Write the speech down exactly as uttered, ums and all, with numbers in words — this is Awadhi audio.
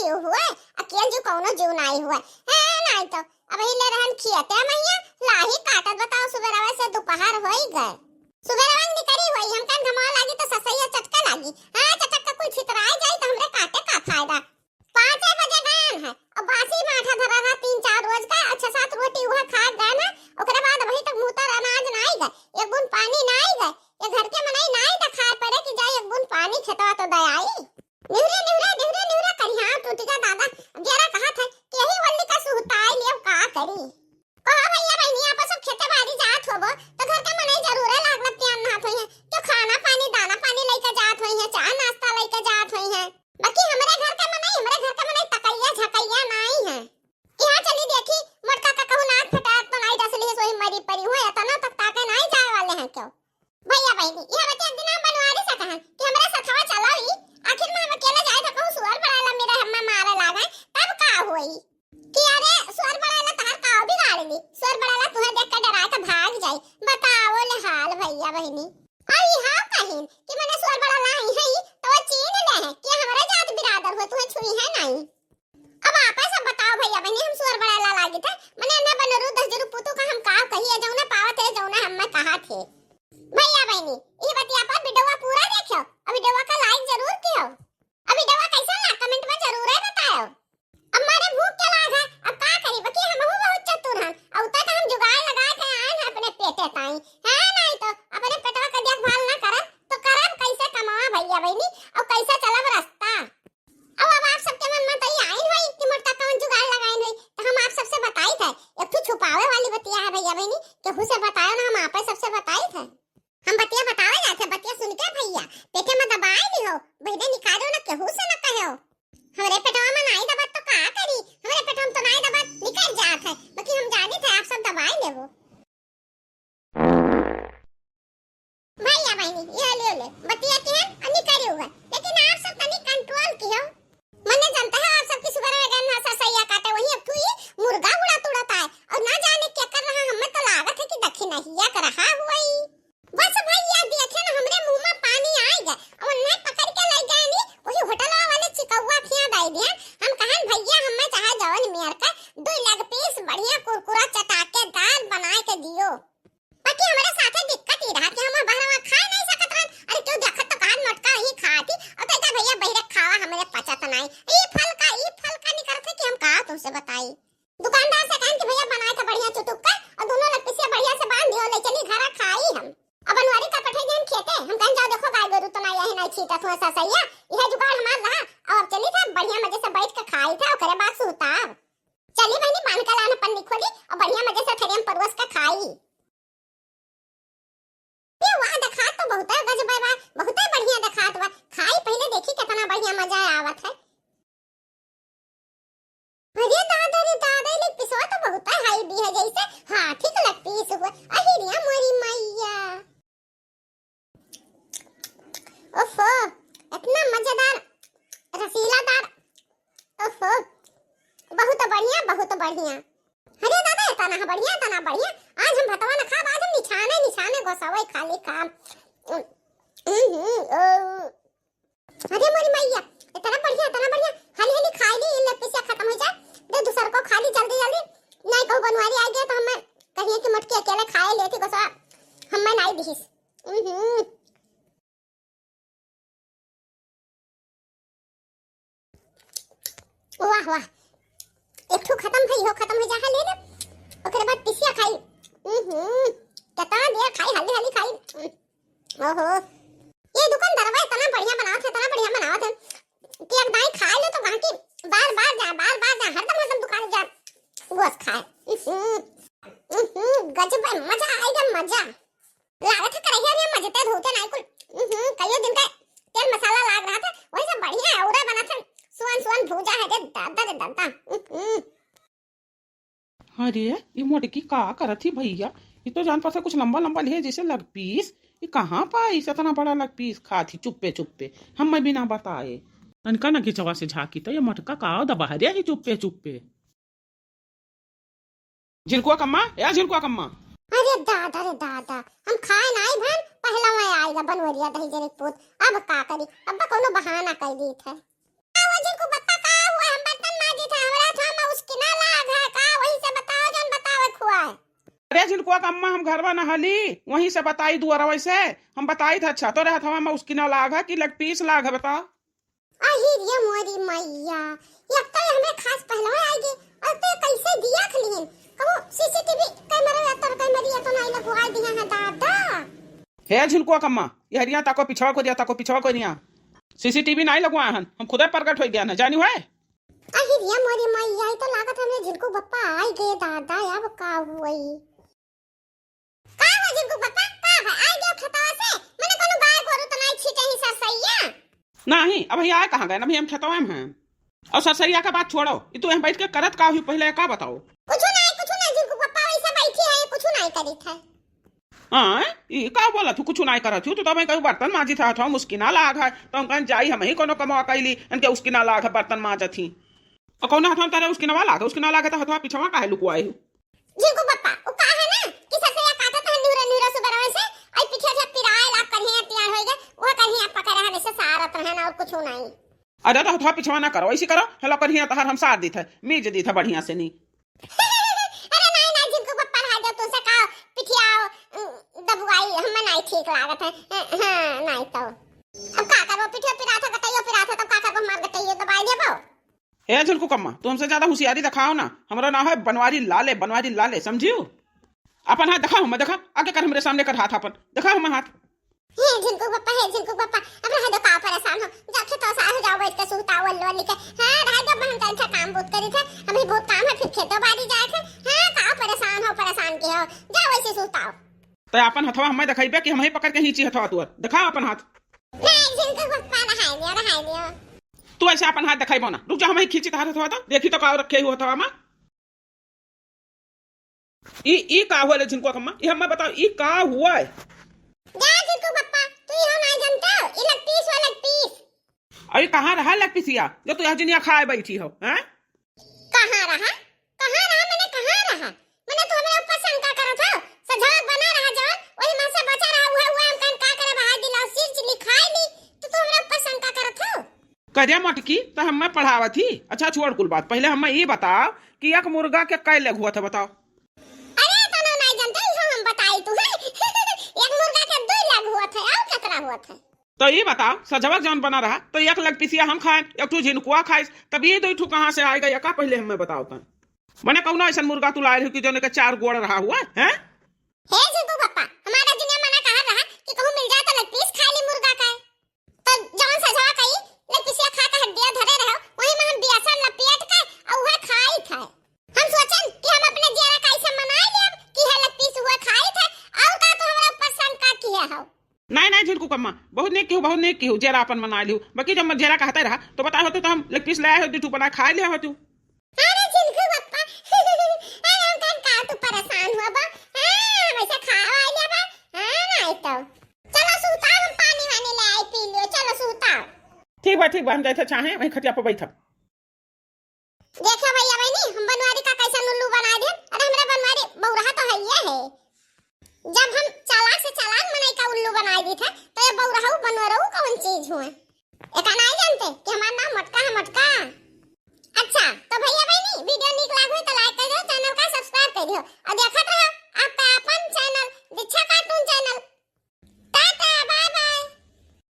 जीव हुए, अकेल जीव कौनो जीव नाई हुए। है नाई तो, अबही ले रहन खियते मइया, लाही काटत बताओ, सुबेरवा से दुपहर होई गए। सुबेरवा निकरी होई, हम कहन घमवा लागी तो ससैया चटका लागी। हाँ, चटक के कुल छितराई जाई तो हमरे काटे का फायदा। पाँचे बजे गयन है, और बासी माठा धरा रहा तीन चार रोज का, और छह सात रोटी उहे खा गयन है। ओकरे बाद अबही तक मुँह तर अनाज नाई गए, एक बूंद पानी नाई गए। ये घर के मनई नाई देखाए पड़े कि जाई एक बूंद पानी खेतवा तो दयाई। निहुरे, निहुरे, निहुरे, निहुरे करिहा टूट गया दादा। अब जरा कहा था कि यही वल्ली का सुहताई ले का करी। कहो भइया बहिनी, आप सब खेते बाड़ी जात होबो, तो घर के मनई जरूरे लागल पियान नहात होइहैं। क्यों खाना पानी, दाना पानी लइके जात होइहैं, चाह नाश्ता लइके जात होइहैं। बाकी हमरे घर के मनई, हमरे घर के मनई तकैया झकैया नाई है। कि हाँ चली देखी, मोटका का कहूँ नाक फटाक तो नाई डसली है, सोई मरी परी हुए, इतना तक ताके नाई जाए वाले हैं क्यों? भइया बहिनी, यह बच्चे एक दिन हम बनवारी से कहन कि हमरे सथवा चलो ही, आखिर में हम अकेले जाए तो कहूँ सुअर बड़ाला मेरे हमें मारे लागे, तब का होई? कि अरे सुअर बड़ाला तहर का बिगाड़ ली, सुअर बड़ाला तुहे देख के डरा के भाग जाई। बताओ ले हाल भइया बहिनी। और यहाँ कहिन कि मने सुअर बड़ाला आई है तो वो चीन ले है कि हमरे जात बिरादर हो, तुहे छुई है नाई। अब आपे सब बताओ भइया बहिनी, हम सुअर बड़ाला लागित है, मने अन्ना बनरू दस जरू पुतू का हम का कही है, जौने पावत है, जौने हम में कहा थे। भइया बहिनी, ई बतिया पर वीडियोवा पूरा देखियो, और वीडियोवा का like जरूर कियो, और वीडियोवा कैसा ला comment में जरूर है बतायो। अब मारे भूख के लाग है, अब का करी, बाकी हमहू बहुत चतुर हन, और उतना तो हम जुगाड़ लगा के आए हैं अपने पेटे ताई, है नाई तो अपने पेटवा का देखभाल ना करब तो करब कैसे कमावा भइया बहिनी, और कैसे चलब रास्ता। अब, अब आप सबके मन में तो ये आइन होई कि मोटका कौन जुगाड़ लगाइन होई, तो हम आप सबसे बताई थे, एक ठो छुपावे वाली बतिया है भइया बहिनी, केहू से बतायो ना, हम आपे सबसे बताई थे। हम बतिया बतावे जाते, बतिया सुन के भइया पेटे में दबाए लिहो, बहिरे निकालो ना, केहू से ना कहो। हमरे पेटवा में नाई दबत तो का करी, हमरे पेटवा में तो नाई दबत, निकल जात है, बाकी हम जानी थे आप सब दबाए लेबो। भइया बहिनी, ये ले ले, बतिया के है, अन्नी करे हुए। लेकिन आप सब तनी control कियो। मने जानते हो आप सबकी सुबह में गन हंसा सैया काटे, वही अब तू ही मुर्गा उड़ा तुड़त आए। और ना जाने क्या कर रहा, हमें तो लागत है कि दखिनहिया कर रहा हुआ ही। बस भइया देखे ना, हमरे मुंह में पानी आए गए। और उन्हें पकड़ के ले गए नी, वही होटलवा वाले चिकौआ खिया दे दिया। हम कहन, "भइया, हमें चाहे जवन मेर का दो leg piece बढ़िया कुरकुरा चटाकेदार बनाए के दियो।" बाकी हमरे साथे दिक्कत ई रहा कि हम बहरवा खाए नहीं सकत रहन। अरे क्यों देखत तो कहन मोटका ही खाती, और तो इधर भइया बहिरे खावा हमरे पचत नहीं। ई फल का, ई फल का निकरत है कि हम का तुमसे बताई। दुकानदार से कहन कि भइया बनाए था बढ़िया चुटुक का, और दोनों leg piece बढ़िया से बांध दियो, ले चली घरा खाई हम। अब बनवारी का पठे गए खेते, हम कहन जाओ देखो गाय गोरू तो ना यही नहीं छीटत हुआ ससैया, यह जुगाड़ हमार रहा। और अब चली था बढ़िया मजे से बैठ के खाई था, ओकरे बाद सुताब। चली बहिनी, बांध के लान अपन निखोली और बढ़िया मजे से थरिया में परोस के खाई। ये वाह, देखात तो बहुते गजब बा, बहुते बढ़िया देखात बा। खाई पहले देखी कितना बढ़िया मजा आवत है। अरे दादा रे दादा, ये पिसवा तो बहुते heavy है, जैसे हाथी के leg piece हुआ। अहिरिया मोरी मैया। ओफो, इतना मजेदार, रसीलादार। ओफो, बहुत बढ़िया, बहुत बढ़िया। अरे दादा, इतना बढ़िया, इतना बढ़िया। आज हम भतवा न खाब, आज हम निछाने, निछाने गोसवई खाली खाब। हम्म, ओ। अरे मोरी मैया, इतना बढ़िया, इतना बढ़िया। हाली हाली खाई ली, इन leg piece खत्म हो जाए। दे दूसर को खा ली जल्दी जल्दी। नहीं कहूँ बनवारी आ गया तो हमें कहिए कि मोटकी अकेले खाए लेती गोसवा, हमें नहीं दिहिस। हम्म। वाह, वाह। एक ठो खत्म भई, हो खत्म हो जा, ले ले। ओकरे बाद पिसिया खाई। हम्म, कितना देर खाई, हाली हाली खाई। ओहो। ये दुकानदारवा इतना बढ़िया बनावत है, इतना बढ़िया बनावत है कि एक दाई खा ले तो वहाँ की बार बार जा, बार बार जा, हरदम हरदम दुकान जा, गोस खाए। हम्म, हम्म, गजब है, मजा आएगा, मजा। लागत है करहिया में मजते धोते नाई कुल। हम्म, कईयो दिन का तेल मसाला लाग रहा था, वही सब बढ़िया है, औरा बना था, सुअन सुअन भूजा है रे दादा रे दादा। हम्म। अरे, ई मोटकी का करत ही भैया? ई तो जान पड़ता कुछ लंबा लंबा लिहे जैसे leg piece। ई कहाँ पाइस इतना बड़ा leg piece खात ही चुप्पे चुप्पे, हमें बिना बताए। अनका ना घिचवा से झाँकी तो ये मोटका का दबा रे ही चुप्पे चुप्पे। झिनकुआ कम्मा, ए झिनकुआ कम्मा। अरे दादा रे दादा, हम खाए नाई भन, पहला वह आएगा बनवरिया दही जनिक पूत। अब का करी, अब कोनो बहाना कर दी थे। का हुआ झिनकू बप्पा, का हुआ? हम हमरा हथवा में उसकिना लाग है का, वही से बताओ, जौन बतावे खुआ है। अरे झिनकुआ क अम्मा, हम घरवा न हली, वहीं से बताई दुअरवा से। हम बताई था, अच्छा, तोरे हथवा में उसकिना लाग है कि लेग पीस लाग है, बताओ। अही रे मोरी मैया, एक तो हमरे खास पहलवा आइ गए, और तो कैसे दिया खलिहन? कबो सीसीटीवी कैमरा या तो कैमरा या तो नहीं लगवा दिया है दादा। हे झिनकुआ क अम्मा, ये हरिया ताको पिछवा को दिया, ताको पिछवा को दिया। सीसीटीवी नहीं लगवा हन, हम खुदे प्रकट हो गया ना, जानी हुए। अही रे मोरी मैया, ई तो लागत हमरे झिनकू बप्पा आइ गए दादा, अब का हुई? का हो झिनकू बप्पा, का है? आइ गए खेतवा से? मने कोनो गाय गोरू तो नहीं छीटे ही सरसैया? नहीं, अबही आए कहाँ गए? अबही हम खेतवा में हैं। और सरसैया का बात छोड़ो, ई तू यहाँ बैठ के करत का हुई, पहले का बताओ? कुछ नहीं, कुछ नहीं झिनकू बप्पा, वैसे बैठी है, कुछ नहीं करी था। हाँ, ई का बोलत हूँ, कुछ नहीं करत हूँ? तू तो मैं कहूँ बर्तन मांजी था, हथवा में उसकिना लाग है, तो हम कहन जाई हम ही कोनो कमवा कैली, इनके उसकिना लाग है, बर्तन मांजत ही। और कौन हथवा में तारे उसकिनवा लाग है? उसकिना लाग है तो हथवा पिछवा काहे लुकवाए हूँ? झिनकू बप्पा, उ का है ना कि सरसैया काटत है निहुरा निहुरा सुबरवा से, आई पीछे से पिराए लाग करिया तैयार होई गए, वह करिया पकड़ रहा वैसे सारत रहे ना और कुछ नहीं। अरे तो हथवा पिछवा ना करो, ऐसी करो, हेलो करिया तहार हम सार दीत है, मीज दीत है बढ़िया से नी। अरे नहीं, नहीं, झिनकू बप्पा रहा दो, तुमसे का पिठिया, उम, दबुआई, हमें नहीं ठीक लागत है। अ, हाँ, नहीं तो। अब का करबो, पिठिया पिरात है, गटइयो पिरात है, तब का करबो, हमार गटइयो दबाई देबो। ए झिनकू कम्मा, तू हमसे ज्यादा होशियारी दिखाओ ना, हमरा ना है बनवारी लाले, बनवारी लाले, समझियो? अपन हाथ दिखाओ, हमें देखा, आगे कर हमरे सामने कर हाथ अपन, दिखाओ हमें हाथ। हे झिनकू बप्पा, हे झिनकू बप्पा, अब रह दो, का परेशान हो, जा खेतवा से आए हो, जाओ बैठ के सुहताओ अल्लू अल्ली के। हाँ, रह दो, हम जाए थे काम बूत करी थे, अभी बहुत काम है, फिर खेतों बाड़ी जाए थे। हाँ, का परेशान हो, परेशान के हो, जाओ वैसे सुहताओ। तो अपन हथवा हमें दिखाइबे कि हम ही पकड़ के खींची हथवा तुअर, दिखाओ अपन हाथ। नहीं, झिनकू बप्पा, रहाई दियो, रहाई दियो। तू ऐसे अपन हाथ दिखाइबो ना, रुक जा, हम ही खींची तहार हथवा तो, देखी तो का रखे हुआ हथवा में। ई, ई का हुआ ले झिनकुआ कम्मा? ई हमें बताओ, ई का हुआ है? जा झिनकू बप्पा, तू इहो नहीं जानते हो, ई लेग पीस हुआ, लेग पीस। अरे कहाँ रहा लेग पीसिया, जो तू यहाँ जिनिया खाए बैठी हो, हैं? कहाँ रहा? कहाँ रहा? मने कहाँ रहा? मने तू हमरे ऊपर शंका करत हो? सजवा बना रहा जवन, वही मन से बचा रहा, उहे, उहे हम कहन का करे, बहाई दिलाओ, सिर चिल्ली खाई ली, तो तू हमरे ऊपर शंका करत हो? करे मटकी, त हमें पढ़ावत ही। अच्छा, छोड़ कुल बात, पहले हमें ई बताओ कि एक मुर्गा के कै लेग हुआ था, बताओ। अरे, तनो नहीं जानते, इहो हम बताई तू, हैं? एक मुर्गा के दुई लेग हुआ था, और कितना हुआ था? तो ई बताओ, सजवा जौन बना रहा, तो एक लेग पीसिया हम खाएन, एक ठू झिनकुआ खाइस, तब ये दो ठू कहाँ से आएगा, एका पहले हमें बताओ तन। मने कौनो ऐसन मुर्गा तू लाए रहो कि जौन के चार गोड़ रहा हुआ, हैं? हे झिनकू बप्पा, हमारा दुनिया मना कहा रहा कि कहूँ मिल जाए तो लेग पीस खा ली मुर्गा का। तो जौन सजवा कई लेग पीसिया खा के हड्डिया धरे रहो, वही में हम बियासन लपेट के और उहे खाई थे। हम सोचन कि हम अपने जियरा का ऐसे मनाई लेब कि है लेग पीस उहे खाई थे, और का तो हमरा ऊपर शंका किया हो। नहीं, नहीं, झिनकू कम्मा, बहुत नीक किहू, बहुत नीक किहू, जेरा अपन मना लिहू। बाकी जब जेरा कहते रहा, तो बताए होते तो हम लेग पीस ले आए होते, तू बना खा लिया होते। अरे झिनकू बप्पा, अरे हम कहन का तू परेशान हुआ बा? हाँ, हम ऐसे खावा आइले बा। हाँ, नहीं तो। चलो सुताओ, हम पानी वानी ले आई, पी लियो, चलो सुताओ। ठीक बा, ठीक बा, हम जाए थे चाहे, वहीं खटिया पर बैठब। देखो भैया बहनी, हम बनवारी का कैसन उल्लू बना दिए। अरे हमरा बनवारी बौरहा तो है ये है। जब हम चालाक से चालाक मनई का उल्लू बनाई दी थे, तो ये बौरहू बनवरहू कौन चीज हुए? एका नहीं जानते कि हमार नाम मटका है, मटका। अच्छा, तो भैया बहनी, video नीक लाग हुई तो like कर दियो, channel का subscribe कर दियो और देखत रहो आपका अपन channel दीक्षा cartoon channel। टाटा, bye bye।